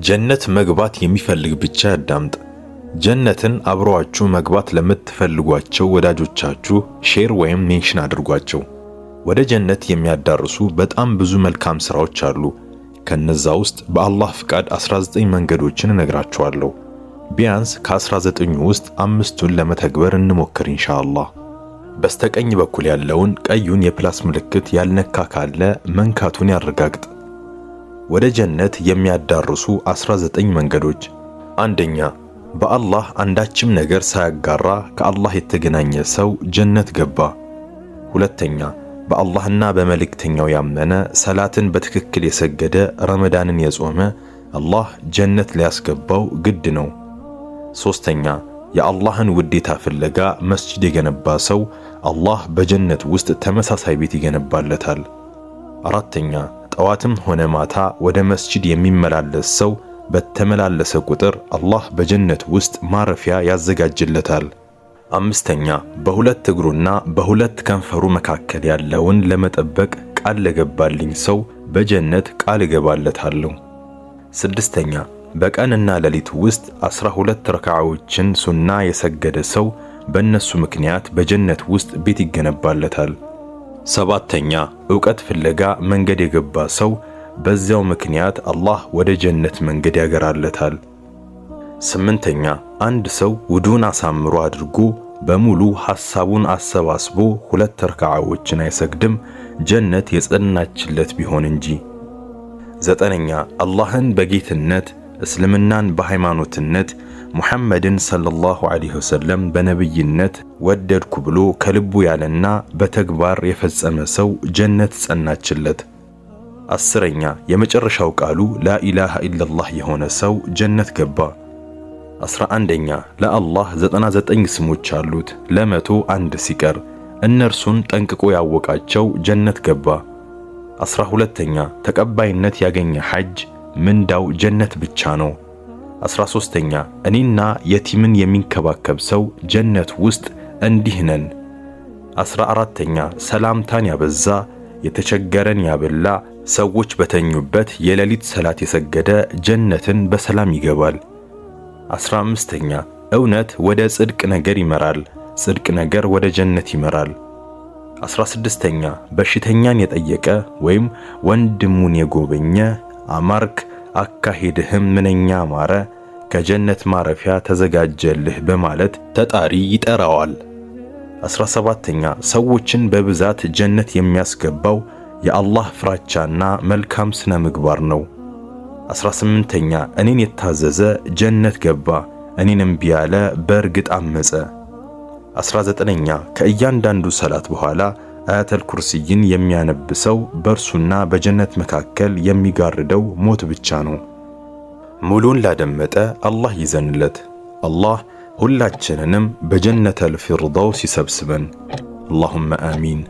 ጀነት መግባት የሚፈልግ ብቻ ያዳምጥ። ጀነትን አብረዋችሁ መግባት ለምትፈልጓቸው ወዳጆቻችሁ share ወይም mention አድርጓቸው። ወደ ጀነት የሚያዳርሱ በጣም ብዙ መልካም ስራዎች አሉ። ከነዛ ውስጥ በአላህ ፍቃድ 19 መንገዶችን እነግራችኋለሁ። ቢያንስ ከ19ኙ ውስጥ አምስቱን ለመተግበር እንሞክር ኢንሻአላህ። በስተቀኝ በኩል ያለውን ቀዩን የ plus ምልክት ያልነካ ካለ መንካቱን ያረጋግጥ። ወደ ጀነት የሚያዳርሱ 19 መንገዶች። አንደኛ፣ በአላህ አንዳችም ነገር ሳያጋራ ከአላህ የተገናኘ ሰው ጀነት ገባ። ሁለተኛ፣ በአላህና በመልእክተኛው ያመነ፣ ሰላትን በትክክል የሰገደ፣ ረመዳንን የጾመ አላህ ጀነት ሊያስገባው ግድ ነው። ሶስተኛ፣ የአላህን ውዴታ ፍለጋ መስጂድ የገነባ ሰው አላህ በጀነት ውስጥ ተመሳሳይ ቤት ይገነባለታል። አራተኛ፣ ጠዋትም ሆነ ማታ ወደ መስጂድ የሚመላለስ ሰው በተመላለሰ ቁጥር አላህ በጀነት ውስጥ ማረፊያ ያዘጋጅለታል። አምስተኛ፣ በሁለት እግሩና በሁለት ከንፈሩ መካከል ያለውን ለመጠበቅ ቃል ለገባልኝ ሰው በጀነት ቃል እገባለታለሁ። ስድስተኛ፣ በቀንና ሌሊት ውስጥ 12 ረካዓዎችን ሱና የሰገደ ሰው በእነሱ ምክንያት በጀነት ውስጥ ቤት ይገነባለታል። ሰባተኛ፣ ዕውቀት ፍለጋ መንገድ የገባ ሰው በዚያው ምክንያት አላህ ወደ ጀነት መንገድ ያገራለታል። ስምንተኛ፣ አንድ ሰው ውዱን አሳምሮ አድርጎ በሙሉ ሐሳቡን አሰባስቦ ሁለት ረካዓዎችን አይሰግድም ጀነት የጸናችለት ቢሆን እንጂ። ዘጠነኛ፣ አላህን በጌትነት፣ እስልምናን በሃይማኖትነት፣ ሙሐመድን ሰለላሁ ዐለይሂ ወሰለም በነብይነት ወደድኩ ብሎ ከልቡ ያለና በተግባር የፈጸመ ሰው ጀነት ጸናችለት። 10ኛ፣ የመጨረሻው ቃሉ ላኢላሃ ኢለላህ የሆነ ሰው ጀነት ገባ። 11ኛ፣ ለአላህ 99 ስሞች አሉት፣ ለመቶ አንድ ሲቀር እነርሱን ጠንቅቆ ያወቃቸው ጀነት ገባ። 12ኛ፣ ተቀባይነት ያገኘ ሐጅ ምንዳው ጀነት ብቻ ነው። 13ኛ፣ እኔና የቲምን የሚንከባከብ ሰው ጀነት ውስጥ እንዲህ ነን። 14ኛ፣ ሰላምታን ያበዛ፣ የተቸገረን ያበላ፣ ሰዎች በተኙበት የሌሊት ሰላት የሰገደ ጀነትን በሰላም ይገባል። 15ኛ፣ እውነት ወደ ጽድቅ ነገር ይመራል፣ ጽድቅ ነገር ወደ ጀነት ይመራል። 16ኛ፣ በሽተኛን የጠየቀ ወይም ወንድሙን የጎበኘ አማርክ፣ አካሄድህም ምንኛ አማረ፣ ከጀነት ማረፊያ ተዘጋጀልህ በማለት ተጣሪ ይጠራዋል። 17ኛ፣ ሰዎችን በብዛት ጀነት የሚያስገባው የአላህ ፍራቻና መልካም ስነ ምግባር ነው። 18ኛ፣ እኔን የታዘዘ ጀነት ገባ፣ እኔን እምቢ ያለ በእርግጥ አመጸ። 19ኛ፣ ከእያንዳንዱ ሰላት በኋላ አያተል ኩርሲይን የሚያነብ ሰው በእርሱና በጀነት መካከል የሚጋርደው ሞት ብቻ ነው። ሙሉን ላደመጠ አላህ ይዘንለት። አላህ ሁላችንንም በጀነተል ፊርደውስ ይሰብስበን። አላሁመ አሚን።